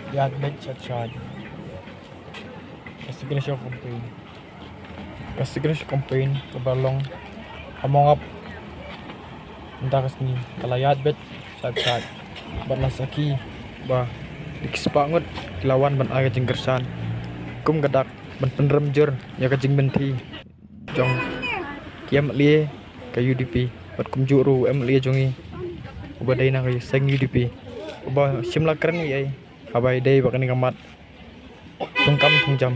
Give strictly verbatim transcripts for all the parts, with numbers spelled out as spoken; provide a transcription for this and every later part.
Ïaid beit shat shat. Ka signature campaign. Ka signature campaign kaba long ha Mawngap mynta ka sngi ka la ïaid beit shat shat bad la sakhi ba ki spah ngut ki la wan ban ai ka jingkyrshan kum ka dak ban pynrem jur ïa ka jingpynthikna jong ki M L A ka U D P bad kumjuh ruh u M L A jong ngi uba dei na ka seng U D P uba shim la kren ïa haba ïadei bad kane ka mat thungkam thungjam.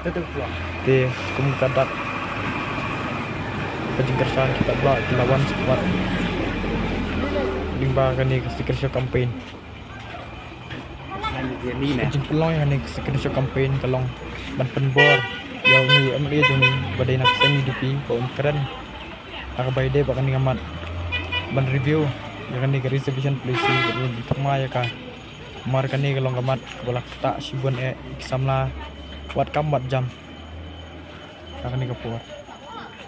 Te kum ka dak ka jingkyrshan kita ba ki la wan sha ka mat lyngba kane ka signature campaign. Ka jingpynlong ïa kane ka signature campaign ka long ban pynbor ïa une u M L A jong ngi ba dei na ka seng U D P ba un kren ha kaba ïadei bad kane ka mat ban review ïa kane ka reservation policy bad un thymmai ïa ka. Namar kane ka long ka mat kaba la ktah shibun eh ki samla wat kam wat jam ha kane ka por.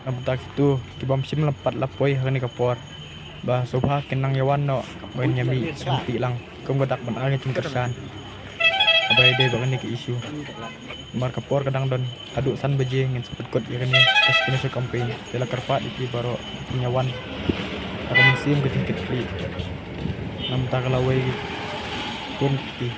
Namar kito ki bym shym la pat la poi ha kane ka por ba sngewbha kin nang ïawan noh ban ïa mih ryntih lang kum ka dak ban ai ka jingkyrshan haba ïadei bad kane ka issue. Namar ka por ka dang don haduh san baje ngin sa pynkut ïa kane ka signature campaign. Te la kyrpad ïa phi baroh phin ïawan ha ka mynsiem ka jingkitkhlieh. Namar ka lawei kum ki